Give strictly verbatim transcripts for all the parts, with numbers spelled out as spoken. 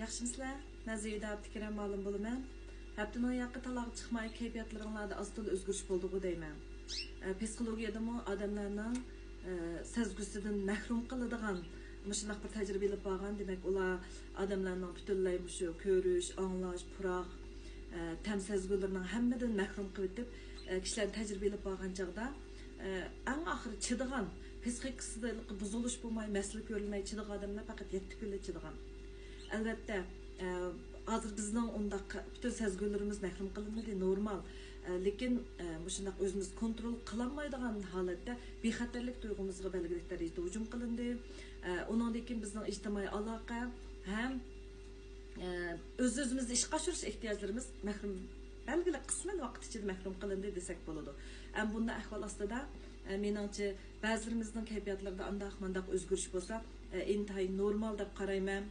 ياخشىمۇسىلەر؟ مەن زىيىدە ئابدۇكېرىم مۇئەللىم بولىمەن. ھەپتىنىڭ ياقى تالاغا چىقماي، كەيپىياتلىرىڭلاردا ئاز-تولا ئۆزگىرىش بولدىغۇ دەيمەن. ئە، پسىخولوگىيەدىمۇ ئادەملەرنىڭ، ئە، سەزگۈسىدىن مەھرۇم قىلىدىغان مۇشۇنداق بىر تەجرىبە ئېلىپ بارغان. دېمەك، ئۇلار ئادەملەرنىڭ پۈتۈنلەي مۇشۇ كۆرۈش، ئاڭلاش، پۇراق، ئە، تەم سەزگۈلىرىنىڭ ھەممىدىن مەھرۇم قىلىۋېتىپ، ئە، كىشىلەرنى تەجرىبە ئېلىپ بارغان چاغدا، ئە، ئەڭ ئاخىرى چىدىغان، پسىخىكىسىدا بۇزۇلۇش بولماي، مەسىلە كۆرۈلمەي چىدىغان ئادەملەر پەقەت يەتتە كۈنلا چىدىغان. ئەلۋەتتە، ئە، ھازىر بىزنىڭ ئۇنداق پۈتۈن سەزگۈلىرىمىز مەھرۇم قىلىنمىدى، نورمال. ئە، لېكىن، ئە، مۇشۇنداق ئۆزىمىز كونترول قىلالمايدىغان ھالەتتە بىخەتەرلىك تۇيغۇمىزغا بەلگىلىك دەرىجىدە ھۇجۇم قىلىندى. ئە، ئۇنىڭدىن كېيىن بىزنىڭ ئىجتىمائىي ئالاقە ھەم، ئە، ئۆز-ئۆزىمىزنى ئىشقا ئاشۇرۇش ئېھتىياجلىرىمىز مەھرۇم، بەلگىلىك قىسمەن ۋاقىت ئىچىدە مەھرۇم قىلىندى دېسەك بولىدۇ. ئەم، بۇنداق ئەھۋال ئاستىدا، ئە، مېنىڭچە، بەزىلىرىمىزنىڭ كەيپىياتلىرىدا ئانداق مانداق ئۆزگىرىش بولسا، ئە، ئىنتايىن نورمال دەپ قارايمەن.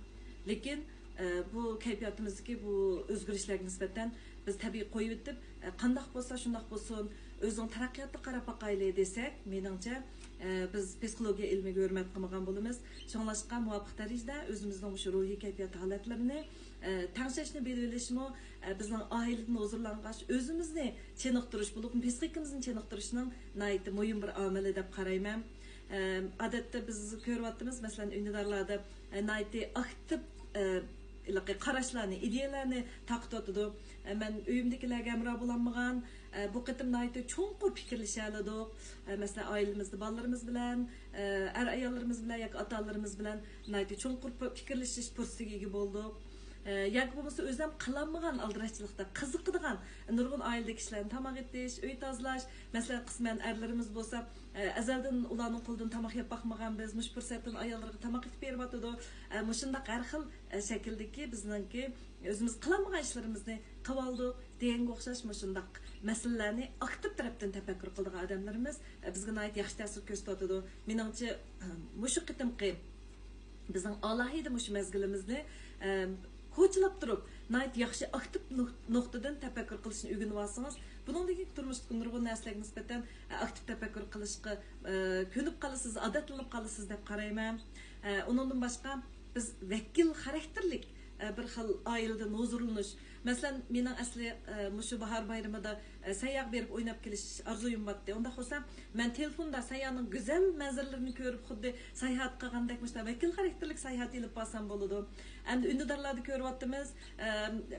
لېكىن، ئە، بۇ كەيپىياتىمىزدىكى بۇ ئۆزگىرىشلەرگە نىسبەتەن بىز تەبىئىي قويۇۋېتىپ، ئە، قانداق بولسا شۇنداق بولسۇن، ئۆزىنىڭ تەرەققىياتىغا قاراپ باقايلى دېسەك، مېنىڭچە، ئە، بىز پسىخولوگىيە ئىلمىگە ھۆرمەت قىلمىغان بولىمىز. شۇڭلاشقا مۇۋاپىق دەرىجىدە ئۆزىمىزنىڭ مۇشۇ روھىي كەيپىيات ھالەتلىرىنى، ئە، تەڭشەشنى بىلىۋېلىشمۇ، ئە، بىزنىڭ ئائىلىدىن ھۇزۇرلانغاچ ئۆزىمىزنى چېنىقتۇرۇش، بولۇپمۇ پسىخىكىمىزنى چېنىقتۇرۇشنىڭ ناھايىتى مۇھىم بىر ئامىلى دەپ قارايمەن. ئە، ئادەتتە بىز كۆرۈۋاتىمىز، مەسىلەن، ئۈندىدارلاردا، ئە، ناھايىتى ئاكتىپ، ئە، ھېلىقى قاراشلارنى، ئىدىيەلەرنى تارقىتىۋاتىدۇ. ئە، مەن ئۆيۈمدىكىلەرگە ھەمراھ بولالمىغان، ئە، بۇ قېتىم ناھايىتى چوڭقۇر پىكىرلىشەلىدۇق. ئە، مەسىلەن، ئائىلىمىزدە بالىلىرىمىز بىلەن، ئە، ئەر-ئاياللىرىمىز بىلەن ياكى ئاتا-ئانىلىرىمىز بىلەن ناھايىتى چوڭقۇر پ-، پىكىرلىشىش پۇرسىتىگە ئىگە بولدۇق. ئە، ياكى بولمىسا ئۆزۈم قىلالمىغان ئالدىراشچىلىقتا قىزىقىدىغان نۇرغۇن ئائىلىدىكى كىشىلەرنى تاماق ئېتىش، ئۆي تازىلاش، مەسىلەن، قىسمەن ئەرلىرىمىز بولسا، ئە، ئەزەلدىن ئۇلارنىڭ قولىدىن تاماق يەپ باقمىغان بىز، مۇشۇ پۇرسەتتىن ئاياللىرىغا تاماق ئېتىپ بېرىۋاتىدۇ. ئە، مۇشۇنداق ھەر خىل، ئە، شەكىلدىكى بىزنىڭكى ئۆزىمىز قىلالمىغان ئىشلىرىمىزنى قىلىۋالدۇق دېگەنگە ئوخشاش مۇشۇنداق مەسىلىلەرنى ئاكتىپ تەرەپتىن تەپەككۇر قىلىدىغان ئادەملىرىمىز، ئە، بىزگە ناھايىتى ياخشى تەسىر كۆرسىتىۋاتىدۇ. مېنىڭچە، مۇشۇ قېتىمقى بىزنىڭ ئالاھىدە مۇشۇ مەزگىلىمىزنى، ئە، كوچىلاپ تۇرۇپ، ناھايىتى ياخشى ئاكتىپ نۇق-، نۇقتىدىن تەپەككۇر قىلىشنى ئۆگىنىپ ئالسىڭىز، بۇنىڭدىن كېيىن تۇرمۇشتىكى نۇرغۇن نەرسىلەرگە نىسبەتەن، ئە، ئاكتىپ تەپەككۇر قىلىشقا، ئە، كۆنۈپ قالىسىز، ئادەتلىنىپ قالىسىز دەپ قارايمەن. ئە، ئۇنىڭدىن باشقا، بىز ۋەكىل خاراكتېرلىك، ئە، بىر خىل ئائىلىدىن ھۇزۇرلىنىش. مەسىلەن، مېنىڭ ئەسلى، ئە، مۇشۇ باھار بايرىمىدا، ئە، سەيياغا بېرىپ ئويناپ كېلىش ئارزۇيۇم بارتتى. ئۇنداق بولسا، مەن تېلېفوندا سەيياغنىڭ گۈزەل مەنزىرىلىرىنى كۆرۈپ، خۇددى ساياھەت قىلغاندەك مۇشۇنداق ۋەكىل خاراكتېرلىك ساياھەت ئېلىپ بارسام بولىدۇ. ئەمدى ئۈندىدارلاردا كۆرۈۋاتىمىز، ئە،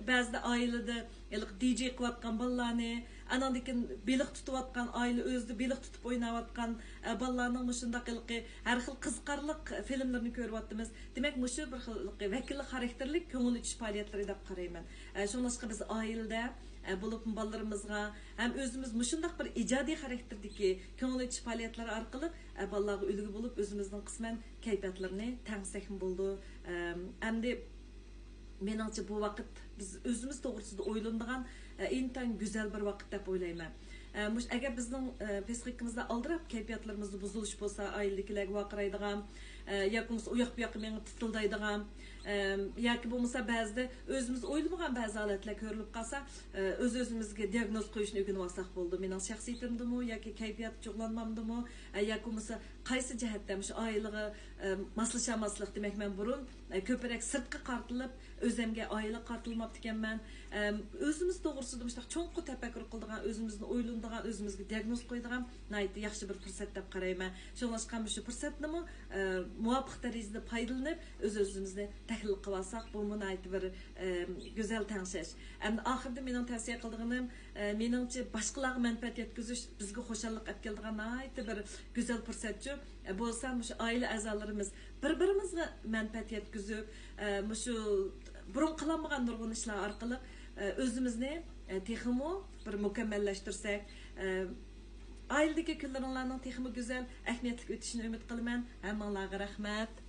بەزىدە ئائىلىدە ھېلىقى دىجېي قىلىۋاتقان بالىلارنى، ئاناندىن كېيىن بېلىق تۇتۇۋاتقان، ئائىلە ئۆزىدە بېلىق تۇتۇپ ئويناۋاتقان، ئە، بالىلارنىڭ مۇشۇنداق ھېلىقى ھەر خىل قىزىقارلىق فىلىملىرىنى كۆرۈۋاتىمىز. دېمەك، مۇشۇ بىر خىل ۋەكىللىك خاراكتېرلىك كۆڭۈل ئېچىش پائالىيەتلىرى دەپ قارايمەن. ئە، شۇڭلاشقا بىز ئائىلىدە، ئە، بولۇپمۇ بالىلىرىمىزغا ھەم ئۆزىمىز مۇشۇنداق بىر ئىجادىي خاراكتېردىكى كۆڭۈل ئېچىش پائالىيەتلىرى ئارقىلىق، ئە، بالىلارغا ئۈلگە بولۇپ، ئۆزىمىزنىڭ قىسمەن كەيپىياتلىرىنى تەڭشىسەكمۇ بولىدۇ. ئەم، ئەمدى مېنىڭچە بۇ ۋاقىت بىز ئۆزىمىز توغرىسىدا ئويلىنىدىغان، ئە، ئىنتايىن گۈزەل بىر ۋاقىت دەپ ئويلايمەن. ئە، مۇش-، ئەگەر بىزنىڭ، ئە، پسىخىكىمىزدا ئالدىراپ كەيپىياتلىرىمىزدا بۇزۇلۇش بولسا، ئائىلىدىكىلەرگە ۋارقىرايدىغان، ئە، ياكى بولمىسا ئۇ ياق بۇ ياققا مېڭىپ تىتىلدايدىغان، ئەم، ياكى بولمىسا بەزىدە ئۆزىمىز ئويلىمىغان بەزى ھالەتلەر كۆرۈلۈپ قالسا، ئە، ئۆز-ئۆزىمىزگە دىئاگنوز قويۇشنى ئۆگىنىۋالساق بولىدۇ. مېنىڭ شەخسىيىتىمدىمۇ ياكى كەيپىيات جۇغلانمامدىمۇ، ئە، ياكى بولمىسا قايسى جەھەتتە مۇشۇ ئائىلىگە، ئە، ماسلىشالماسلىق، دېمەك، مەن بۇرۇن، ئە، كۆپرەك سىرتقا قارىتىلىپ، ئۆزەمگە ئائىلە قارىتىلماپتىكەنمەن. ئەم، ئۆزىمىز توغرىسىدا مۇشۇنداق چوڭقۇر تەپەككۇر قىلىدىغان، ئۆزىمىزنى ئويلىنىدىغان، ئۆزىمىزگە دىئاگنوز قويىدىغان ناھايىتى ياخشى بىر پۇرسەت دەپ قارايمەن. شۇڭلاشقا مۇشۇ پۇرسەتنىمۇ، ئە، مۇۋاپىق دەرىجىدە پايدىلىنىپ، ئۆز-ئۆزىمىزنى تەھلىل قىلىۋالساق، بۇمۇ ناھايىتى بىر، ئە، گۈزەل تەڭشەش. ئەمدى ئاخىرىدا مېنىڭ تەۋسىيە قىلىدىغىنىم، ئە، مېنىڭچە، باشقىلارغا مەنپەئەت يەتكۈزۈش بىزگە خۇشاللىق ئەپ كېلىدىغان ناھايىتى بىر گۈزەل پۇرسەتچۇ. ئە، بولسا مۇشۇ ئائىلە ئەزالىرىمىز بىر-بىرىمىزگە مەنپەئەت يەتكۈزۈپ، ئە، مۇشۇ بۇرۇن قىلالمىغان نۇرغۇن ئىشلار ئارقىلىق، ئە، ئۆزىمىزنى، ئە، تېخىمۇ بىر مۇكەممەللەشتۈرسەك، ئە، ئائىلىدىكى كۈنلىرىڭلارنىڭ تېخىمۇ گۈزەل، ئەھمىيەتلىك ئۆتۈشىنى ئۈمىد قىلىمەن. ھەممىڭلارغا رەھمەت.